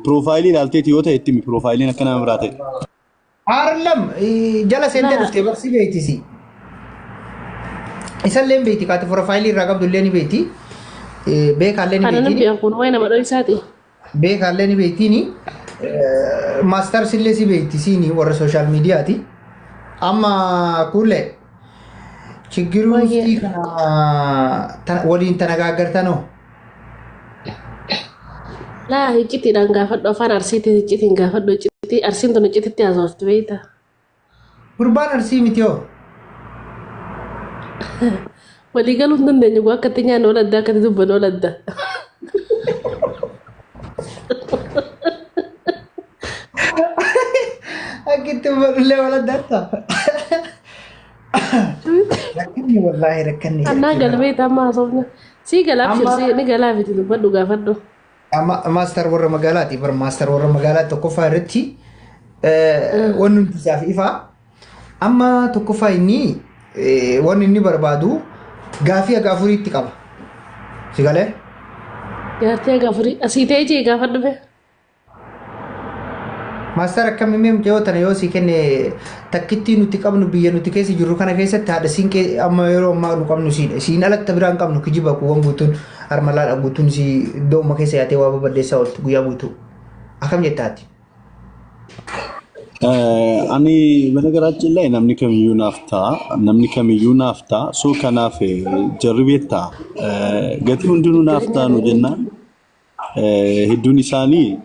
Piroofaayilii ilaalteeti yoo ta'e itti himi piroofaayiliin akka nama biraa ta'e. Haarlam jala seentee Laa. dhuftee barsi beektisi. Isallee hin beekti kaati piroofaayilii irraa qabdu illee ni beekti. Beekaallee ni Kana nan beekti. beeku kun waa'ee nama dho'isaati. Beekaallee ni beektiini. Maastars illee si beekti siini warra sooshaal miidiyaati. Amma kuullee chiggiruu Baay'ee. muftii kana waliin tanagaaggartanoo. Laa iccitiidhaan gaafadhu afaan arsiitiin iccitiin gaafadhu iccitii arsiin tun iccititti haasofti beektaa. Gurbaan arsii miti hoo? Walii galuu hin dandeenyu gaa akkatti nyaannu wal adda akkatti dubbannu wal adda. Akka itti uffadhullee wal adda adda. Rakkanni wallaahi rakkanni. Annaa galmee amma haasofna. Sii galaaf Amma- shirsi ni galaaf itti dubbadhu gaafadhu. Amma maaster warra magaalaati bar maaster warra magaalaa tokkoffaa irratti wanni hundi isaaf ifa. Amma tokkoffaa inni wanni inni barbaadu gaafii haga afuriitti qaba. Si galee? Jaartii haga afurii asii ta'ee jee gaafadhu bee. Maaster akkamii mee mucayyoo tana yoo sii kenne takkittii nuti qabnu biyya nuti keessa jirru kana keessatti haadha siinqee amma yeroo ammaa nu qabnu siidha. Siin alatti biraa hin qabnu kijiba kuuwwan guutuun harmalaadha guutuun si iddoo keessa yaatee waa baballeessaa ooltu guyyaa guutuu. Akkam jettaati? Ani በነገራችን ላይ namni kamiyyuu naaf ta'a. Namni kamiyyuu naaf ta'a. So kanaaf jarri beektaa gatii hundinuu naaf ta'a nu jennaan hedduun isaanii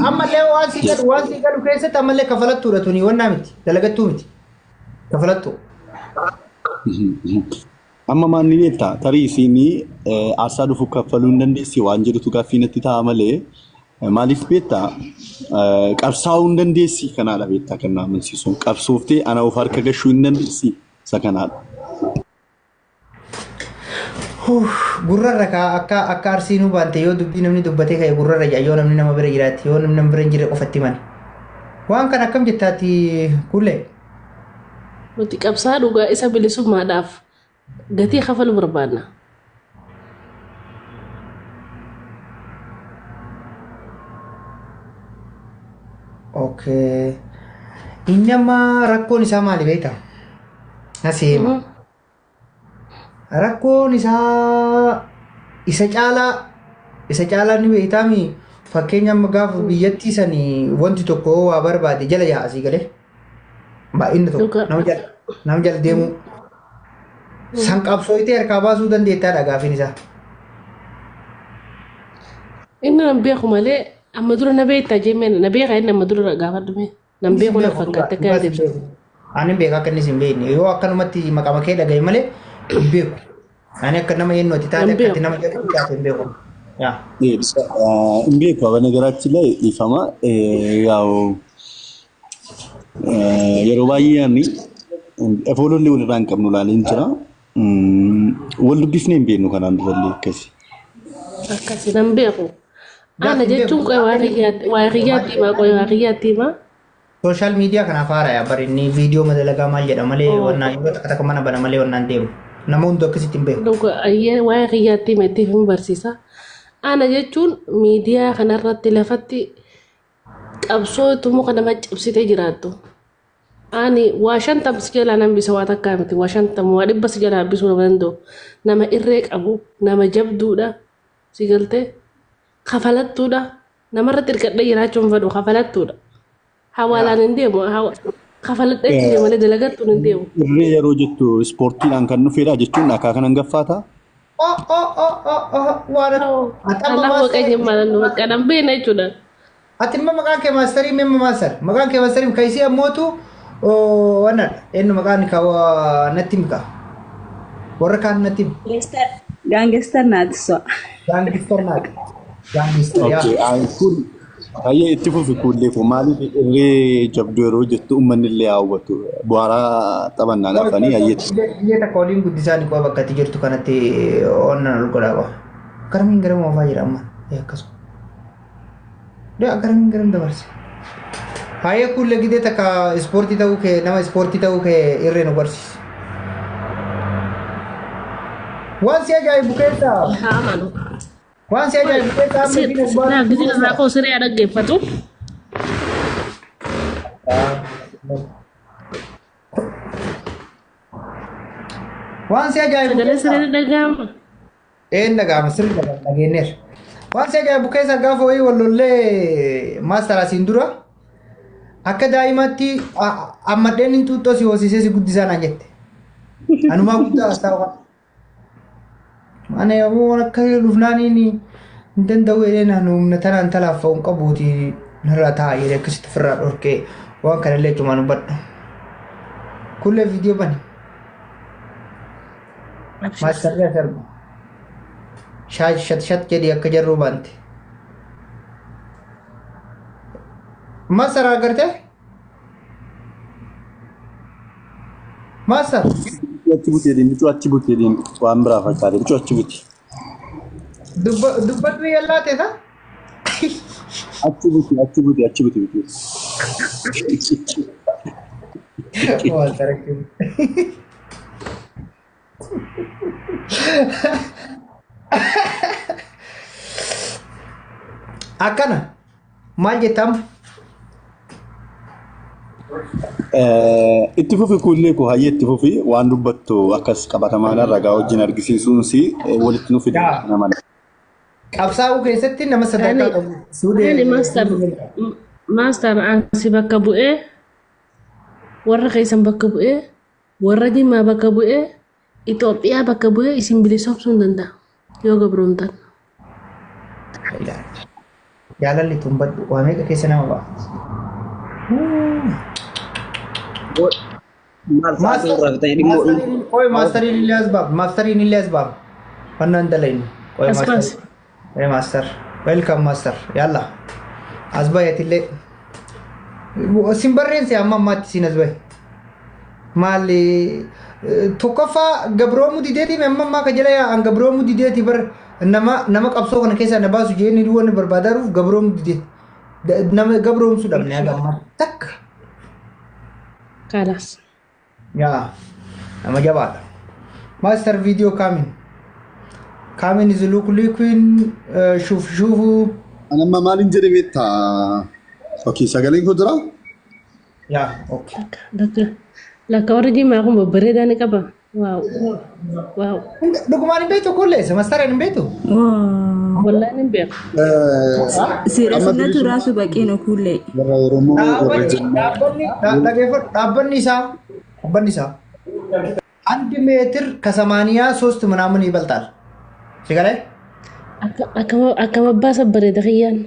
Ammallee waan sii galu waan sii galu keessatti ammallee kafalattuudha tuni wannaa miti dalagattuu miti kafalattuu. Amma maal ni beektaa tarii isiin aarsaa dhufu kaffaluu hin dandeessi waan jedhutu gaaffii natti ta'a malee maaliif beektaa qabsaa'uu hin dandeessi kanaadha beektaa kan na amansiisu qabsooftee ana of harka gashuu hin dandeessi isa kanaadha. Gurrarra kaa akka akka arsiinuu baante yoo dubbii namni dubbatee ka'e gurrarra jedha yoo namni nama bira jiraate yoo namni nama bira hin jirre qofatti himani. Waan kana akkam jettaati kuullee? Nuti qabsaa dhugaa isa bilisummaadhaaf gatii kafalu barbaadna. Okay. Inni amma rakkoon isaa maali beektaa? Nasi hima. Rakkoon isaa isa caalaa isa caalaa ni beektaami fakkeenya amma gaafa biyyattii sanii wanti tokko waa barbaade jala yaa'a asii galee. Baay'inni tokko Dhugaa. nama jala nama jala deemuu. San qabsooyitee harkaa baasuu dandeettaadha gaafiin isaa. Inni nan beeku malee amma dura na beektaa jemmeen na beeka inni amma dura gaafadhu mee. Nan beeku na fakkaate akka yaade ibsa. Ani beeka akka inni sin beekne yoo akkanumatti maqama kee dhagaye malee hin beeku. Ani akka nama yennooti taate Hin akka ati beeku. nama jedhu taate hin beeku. Yaa. Hin beeku በነገራችን ላይ dhiifama ያው yeroo baay'ee ani efoolollee walirraa hin qabnu ilaaleen jira. Wal dubbifnee hin beeknu kanaan durallee akkasi. Akkasi nan beeku. Ana Gaafi hin jechuun beeku. qoy waa kiyyaatti himaa qoy waa kiyyaatti himaa. Sooshaal miidiyaa kanaaf haara yaa bari inni viidiyoo madalagaa maal jedha malee Oh. wannaan yeroo takka takka mana bana malee wannaan deemu. Nama hundi akkasitti hin beeku. Dhuga ayyee waa'ee kiyyaatti hima itti himu barsiisa. Ana jechuun miidiyaa kanarratti lafatti qabsoo muka nama cabsitee jiraattu. Ani waa 50 si jalaa nan bisa waa takkaa miti waa 50 waa 100 si jalaa hambisuu nama danda'u. Nama irree qabu nama jabduudha si galtee kafalattuudha namarratti hirkadhee jiraachuu hin fedhu kafalattuudha. Hawaalaan hin deemu kafaladhee jiru malee dalagattuun hin deemu. Irree yeroo jettu ispoortiidhaan kan dhufedha jechuun akkaa kanan gaffaata. Oh oh oh oh oh waan ati amma Allah maaster waaqayyo maal bakka nan beena jechuudha. ati immoo maqaan kee maasterii meemma maaster maqaan kee maasterii kaisii ammootu wannadha eenyu maqaan ka natti himi ka warra kaan natti himi Gangster. Gangster naati so. gaangister naati gaangister yaa Okay, kun baay'ee itti fufi kuullee kun maaliif irree jabduu yeroo jettu uummanni illee hawwatu bu'aaraa taphannaan hafanii hayyeetti. Biyya takka waliin guddisaan koo bakka ati jirtu kanatti onnan ol godhaa qaba. Garamiin garam oofaa jira amma akkasuma. Garamiin garam dabarse. Haayee kuullee gidee takka ispoortii ta'uu kee nama ispoortii ta'uu kee irree nu barsiisi. Waan si ajaa'ibu keessaa Haa amanu. Waan si ajaa'ibu keessaa amma isiin as Naa baatu gizin irraa koo siree dhaggeeffatu. Waan si ajaa'ibu Sagalee keessaa siree dhaga'ama. een dhaga'ama sirrii dhaga'ama dhageenyeerra. Waan si ajaa'ibu keessaa gaafa wayii wallollee maastara asiin dura akka daa'imaatti ammadheen hin xuuxxoo si hoosisee si guddisaa naan jette. Anumaa guddaa as taa'u kana. Ani waan akka dhufnaaniin hin danda'u jedhee naan humna tanaan talaaffa'u hin qabuuti narraa taa'a jedhee akkasitti ofirraa dhorkee waan kanallee cumaan hubadhu. Kullee viidiyoo bani. Maastarri as argu. Shaaj shat shat jedhii akka jarruu baante. Maastar agartee? Maastar. Achi buti jedhiin, bichuu achi buti jedhiin waan biraa fakkaate bichuu achi buti. Dubbadhu yallaa ta'e taa? Achi buti, achi buti, achi buti bichuu. Waan tarakkibu. Akkana maal jettam? Itti fufi kuullee koo hayyee itti fufi waan dubbattu akkas qabatamaadhaan ragaa wajjin argisiisuun si walitti nu fide Yaa. nama. Qabsaa'uu keessatti nama sadarkaa Ani qabu. Suudee. ani maastar maastar ansi bakka bu'ee warra keessan bakka bu'ee warra Jimmaa bakka bu'ee Itoophiyaa bakka bu'ee isin bilisoomsuu hin danda'a yoo gabroomtan. Jaalalli tumbadhu waa meeqa keessa nama ba'a. Maal sa'aatii irraa fixanii dhimmoo Qoy maastariin illee as baaf maastariin illee as baaf fannaan dalaynu qoy As maastar baas. qoy maastar welcome maastar yalla as bayatillee sin barreense amma ammaatti sin as bahe maali tokkoffaa gabroomuu dideeti amma ammaa ka jala yaa'an gabroomuu dideeti bar nama nama qabsoo kana keessaa na baasu jeenni wanni barbaadaa gabroomuu dideeti nama gabroomsuu dhabne haga ammaa takka. Kaalaas. Yaa nama jabaadha. Master video kaamin. Kaamin is look liquid shuf shufu. Ani amma maaliin jedhe beektaa? Okay, sagaleen koo jiraa? Yaa okay. Lakka lakka warri Jimmaa kun babbareedaa ni qaba. Waaw. Waaw. Dhugumaan hin beektu kulleessa master hin beektu. Wallaan hin beeku. Seera Amma sunnatu raasu baqiin okuullee. Warra Oromoo warra Dhaabbanni Jimmaa. dhaabbanni dhaggeeffadhu dhaabbanni isaa 1 ሜትር ከ83 ምናምን ይበልጣል። ሲገላይ Akkam abbaa sabbareeda kiyyaan.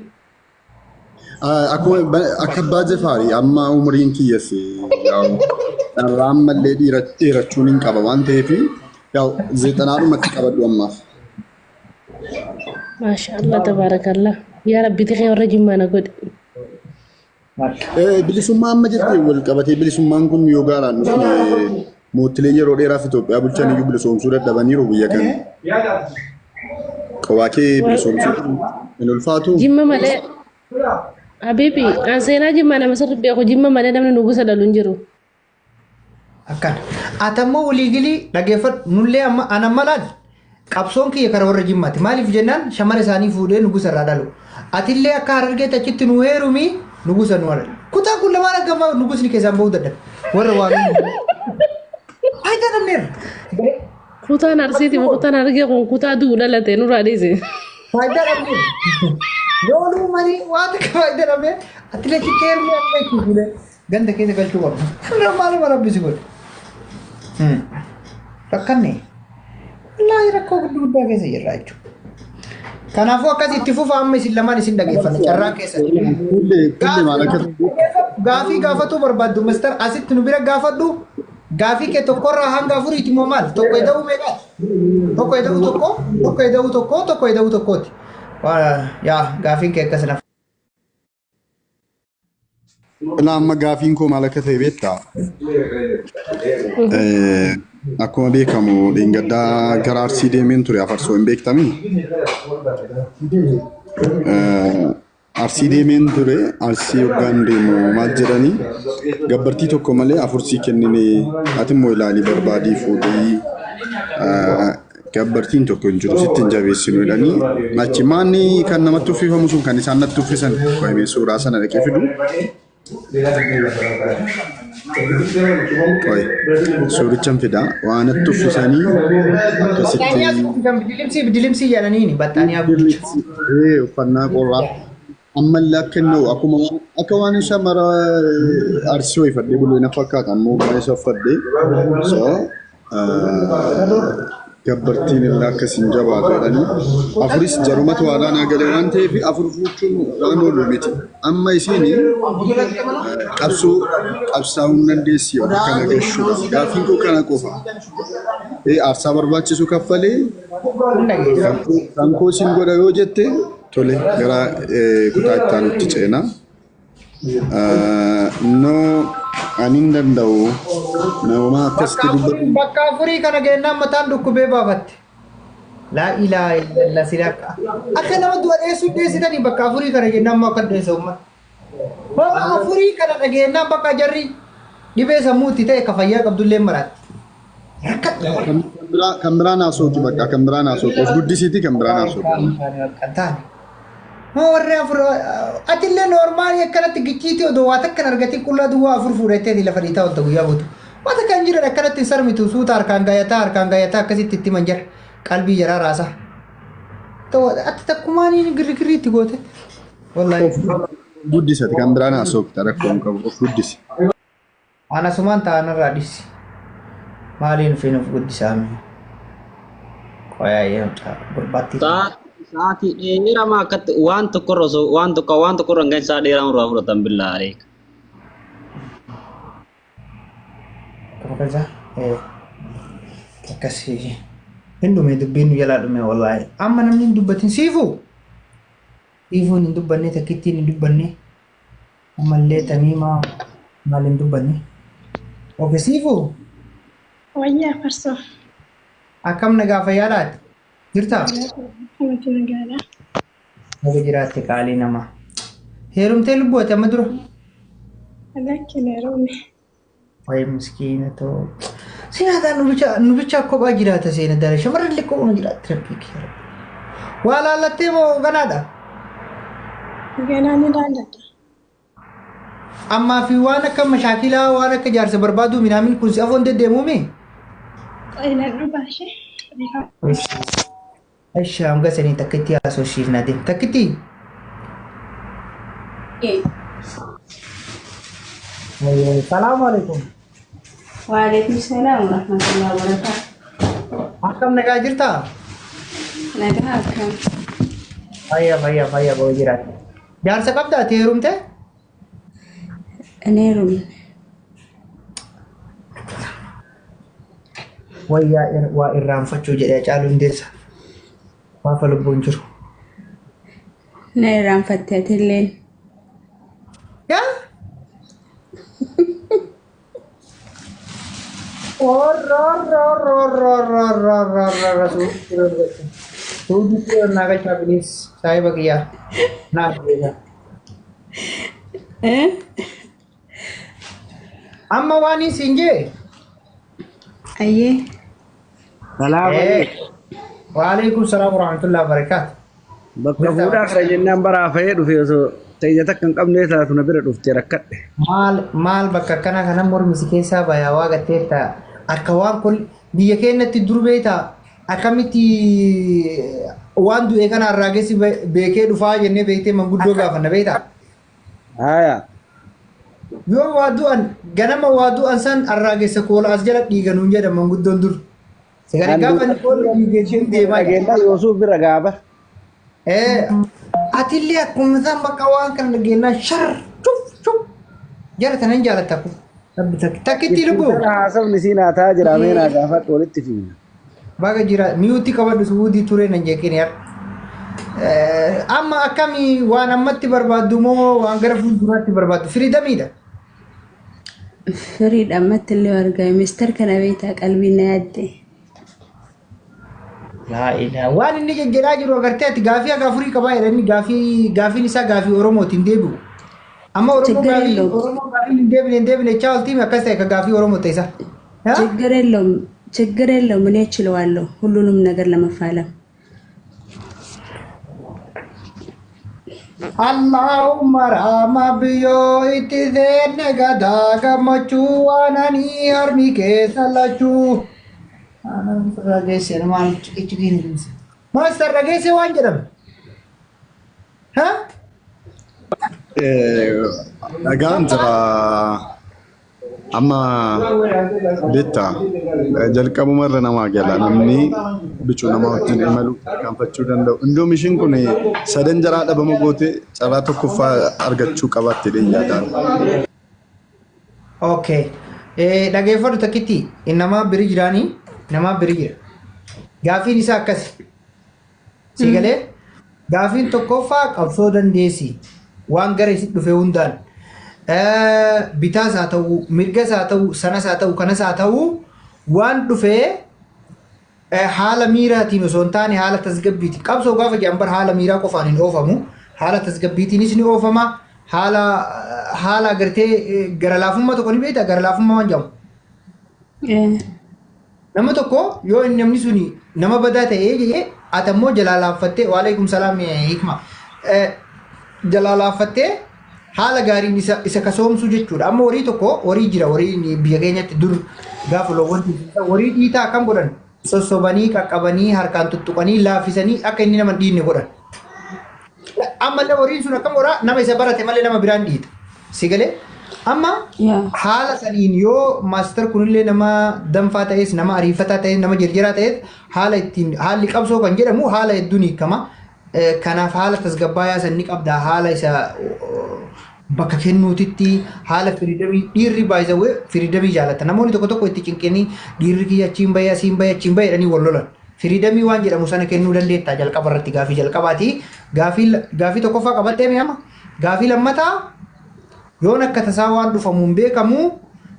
Akkuma akka abbaa Jafaari amma umriin kiyyas yaa'u dharraa ammallee dheerachuun hin qaba waan ta'eef yaa'u zeexanaadhumatti qabadhu ammaaf. Maasha Allah tabaarakallah. Yaa Rabbi tiqee warra Jimmaa na godhe. Bilisummaa amma jettee wal qabatee bilisummaan kun yoo gaaraan dhufne mootilee yeroo dheeraaf Itoophiyaa bulchan iyyuu bilisoomsuu dadhabaniiru biyya kana. Qobaa kee bilisoomsuu hin ulfaatu. Jimma malee Habibi, an seenaa Jimmaa nama sirri beeku Jimma malee namni nugusa dhalu hin jiru. Akkana. Ati ammoo waliigalii dhaggeeffadhu nullee amma an amma laal qabsoon kiyya kara warra Jimmaati. Maaliif jennaan shamara isaanii fuudhee nugusa irraa dhalu. Atillee akka Harargeetti achitti nu heerumi nugusa nu dhalu. Kutaa kun lamaan akka ammaa nugusni keessaan bahuu dadhabe. Warra waa faayidaa dhabneerra. Kutaan Arsiiti kutaan Harargee kun kutaa du'u dhalate nurraa dhiise. Faayidaa dhabneerra. Looluu marii waan takka faayidaa dhabnee atillee achitti heerumee akka itti fuudhee ganda keessa galchuu qabna. Irra maaluma rabbi si godhe. Rakkanne. Wallaahi rakkoo guddaa keessa jirra jechuudha. Kanaafuu akkas itti fufa amma isin lamaan isin dhageeffanna carraan keessatti. Kullee kullee maal akka Gaafii gaafatuu barbaaddu mister asitti nu bira gaafadhu. Gaafii kee tokkorraa hanga afuriiti moo maal? Tokko eda'uu meeqaati? Tokko eda'uu tokko, tokko eda'uu tokko, tokko eda'uu tokkooti. Yaa gaafiin kee akkas naaf. Ilaa amma gaafiin koo maal akka ta'e beektaa? Akkuma beekamu dheengaddaa gara Arsii deemeen ture afarsoo hin beektamii? Arsii deemeen ture Arsii hoggaan deemu maal jedhanii gabbartii tokko malee afursii kennine ati immoo ilaalii barbaadii fuudhii Gabbartiin tokko hin jiru sitti hin jabeessinu jedhanii achi maanni kan namatti uffifamu sun kan isaan natti uffisan qo'amee suuraa sana dhaqee fidu. Qo'e suurichan fidaa waan natti uffisanii akkasitti. Bidilimsii bidilimsii jedhaniini baxxaaniyaa guddicha. Uffannaa qorraa ammallee akka inni akkuma akka waan shamara arsii wayifadhee bulu na fakkaata ammoo baay'ee isa uffadhee so gabbartiin illee akkasiin jabaatu jedhanii afuris jarumatu waadaa naa galee waan ta'eef afur fuuchuun waan oolu miti. Amma isiin qabsoo qabsaa'uu hin dandeessi yookaan kana gashuudha. Gaaffiin koo kana qofa. Aarsaa barbaachisu kaffalee kan koo siin godha yoo jette tole gara kutaa itti aanutti ceena. No, ani hin danda'u. Nama akkasitti dubbatu. Bakka afurii kana gennaan mataan dhukkubee baafatte. Laa ilaaha illallah sila akka nama du'a dheessuu dheessitanii bakka afurii kana jennaan immoo akka dheessa uummata. Bakka afurii kana dhageenyaan bakka jarri dhibee sammuutti ta'e ka fayyaa qabdullee maraatti. Rakkadha. Kan biraa naasootu bakka kan biraa naasootu of guddisiiti kan biraa naasootu. Taane. Moo warri afur atillee noormaalii akkanatti gichiitii odoo waa takkan argatiin qullaa duwwaa afur fuudhattee lafa dhiitaa oolta guyyaa guutuu. Waa takka hin jiran akkanatti hin sarmitu suuta harkaan gaayataa akkasitti itti manjara qalbii jaraa raasa. Ati takkumaan girrigirrii itti goote. Wallaahi. Guddisati kan biraa naasootu rakkoo hin qabu of guddisi. Anasumaan ta'anirraa dhisi. Maaliin ofiin of guddisaame? Qoyaa gurbaatti. Sa'aatii dheeraa akkatti waan tokkorra osoo waan tokko waan tokkorra hin gahin sa'a dheeraa irraa fudhatan billaa areeka. Akkasii hin dhume dubbiin nu jalaa dhume wallaahi. Amma namni hin dubbatin siifuu. Siifuun hin dubbanne takkittiin hin dubbanne ammallee tamiimaa maal hin dubbanne. Oke siifuu. Wayyaa farsoo. Akkam nagaa fayyaadhaati? Jirtaa? Akkamitti nagaadha? Naga jiraatte qaalii namaa. Heerumtee lubbuu ati amma dura? Lakkina heerumne. Wayi miskiina ta'u. Seenaataan nu bicha kophaa jiraata seena dara shamarran illee kophuma jiraatti rabbii kee. Waa laallattee moo ganaadha? Ganaa ni laalladha. Ammaa fi waan akka mashaakilaa waan akka jaarsa barbaaduu minaamin kun si afoon deddeemuumi? Qo'inan dhufaa ishee. Ishi hanga sanii takkitti haasofsiifna deem. Takkitti? Salaamu alaikum. Waalaikum salaam warahmatullahi wabarakatuh. Akkam nagaa jirtaa? Nagaa akkam? Fayya fayya fayya boo jiraate. Jaarsa qabdaa ati heerumte? Ani heerumne. Wayyaa waa irraanfachuu jedhee Caaluu Hundeessa. Waafa lubbuun jiru. Na irraanfatte atilleen. Yaa? Suudii naa galchaa bilis saahiba kiyyaa naa beeka. Amma waan isin jee. Ayyee. Salaam alaikum. Waalaikum salaam warahmatullahi wabarakaatu. Bakka fuudhaa kana jennaan baraafa'ee dhufe osoo ta'ija takka hin qabne taatu na bira dhufte rakkadhe. Maal maal bakka akkana kana mormi si keessaa bayaa waa gatteetta akka waan kun biyya keenyatti dur beektaa akkamitti waan du'e kana irraa geessi beekee dhufaa jennee beektee manguddoo gaafanna beektaa. Haaya. Yoo waa du'an ganama waa du'an san arraageessa koola as jala dhiiganuun jedha manguddoon dur. Sagalee gaafa inni koola dhiigee isheen deemaa jira. Dhageenyaa Yoosuuf bira gaafa. Atillee akkuma isaan bakka waan kana dhageenyaa shar cuf cuf jala tanan jaalatta kun. Rabbi takkitti lubbuu. Haasofni siin haa ta'aa jira mee naa gaafadhu walitti fiina. Baga jira miyuutti qabadhu suudii ture nan jeeqin yar. Amma akkamii waan ammatti barbaaddu moo waan gara fuulduraatti barbaaddu firiidamiidha. Firiidha ammatti illee argame. Mister kana beektaa qalbii na yaadde. Laa ilaa waan inni jejjedhaa jiru agartee ati gaafii haga afurii qabaa jedha inni gaafii gaafiin isaa gaafii Oromootiin deebi'u. Amma Oromoo ችግር gaafii የለውም። Oromoo gaafiin hin deebine hin deebine jechaa oltiimi akkas ta'e ka gaafii Oromoo ta'e isa. ችግር የለውም። ችግር የለውም እኔ እችለዋለሁ ሁሉንም ነገር ለመፋለም። Allahumma rahma biyyoo itti seenne gadaa gammachuu aananii harmi keessa lachuu. Aannan dhageesse maal ciqiin Maastar dhageesse waan jedhame. Ha? Dhagaan jira amma beektaa jalqabuma irra namaa gala namni bicuu nama wajjin imaluu tarkaanfachuu danda'u. Indoom ishiin kun sadan jaraa dhabama goote carraa tokkoffaa argachuu qabaatti yaadaan. Okay. Dhageeffadhu takkitti nama biri jiraanii nama biri jira. Gaafiin isaa akkasi. Si galee gaafiin tokkoffaa qabsoo dandeessi waan gara isin dhufe hundaan bitaas haa ta'u mirgas haa ta'u sanas haa ta'u kanas haa ta'u waan dhufee haala miiraatiin osoo hin taane haala tasgabbiitiin qabsoo gaafa jedhan bar haala miiraa qofaan hin oofamu, haala tasgabbiitiinis ni oofama, haala agartee gara laafummaa tokko ni beektaa, gara laafummaa waan jedhamu. Nama tokko yoo inni namni suni nama badaa ta'ee jedhee ati ammoo jalaa laaffattee, waalaikum salaam hikma, jalaa laaffattee haala gaariin isa kasoomsuu jechuudha. Amma horii tokko horii jira, horii biyya keenyatti dur gaafa loowwan horii dhiitaa akkam godhan, sossobanii qaqqabanii harkaan tuttuqanii laaffisanii akka inni nama hin dhiinne godhan. Ammallee horiin sun akkam godhaa, nama isa barate malee nama biraan dhiita. Si galee? Amma haala saniin yoo maastar kunillee nama danfaa ta'es, nama ariifataa ta'es, nama jirjiraa ta'es, haala ittiin haalli qabsoo kan jedhamu haala hedduun hiikama. Kanaaf haala tasgabbaayaa san ni qabda, haala isa bakka kennuutitti haala freedomii dhiirri baay'isawee freedomii jaalata. Namoonni tokko tokko itti cinqanii dhiirri kiyya achiin bahee asiin bahee achiin bahee jedhanii wal lolan. Freedomii waan jedhamu sana kennuu dandeetta jalqaba irratti gaafii jalqabaati. Gaafii tokkoffaa qabattee mi'ama. Gaafii lammataa, yoon akka tasaa waan dhufamu hin beekamu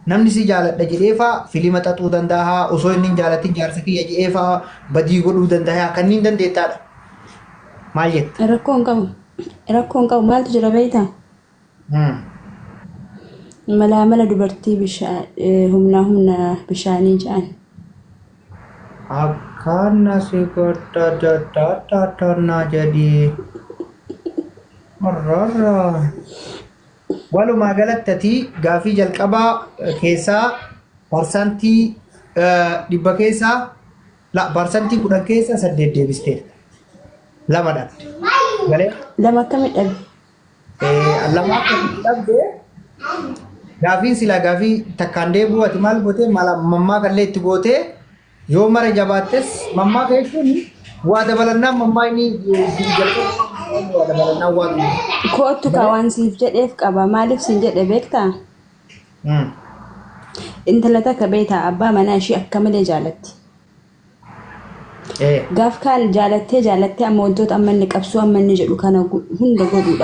namni si jaaladha jedhee faa filima xaxuu danda'a, osoo inni hin jaalatin jaarsa kiyya jedhee faa badii godhuu danda'a, kanneen dandeettaadha. Maal jetta? Rakkoo hin qabu. Rakkoo hin qabu. Maaltu jira beektaa? Malaa mala dubartii bishaan humnaa humna bishaanii jedhan. Akkana si godha jadda jedhi. Arrarra. Walumaa galatti ati gaafii jalqabaa keessaa 100% keessaa la 10% keessaa 8 deebisteerta. Lama dhabde. Galee? Lama akkamitti dhabe? Lama akka dhabde, gaafiin silaa gaafii takkaan deebi'u ati maal gootee mala mammaa kallee itti gootee yoo mara jabaattes mammaa jechuun waa dabalannaan mammaa inni jalqaba waa dabalannaan waa Kootu kaa waan siif jedheef qaba. Maaliif siin jedhe beektaa? Intala takka beektaa abbaa manaa ishii akka malee jaalatti. Gaaf kaan jaalattee jaalattee amma wantoota amma inni qabsoo amma inni jedhu kana hunda godhuudha.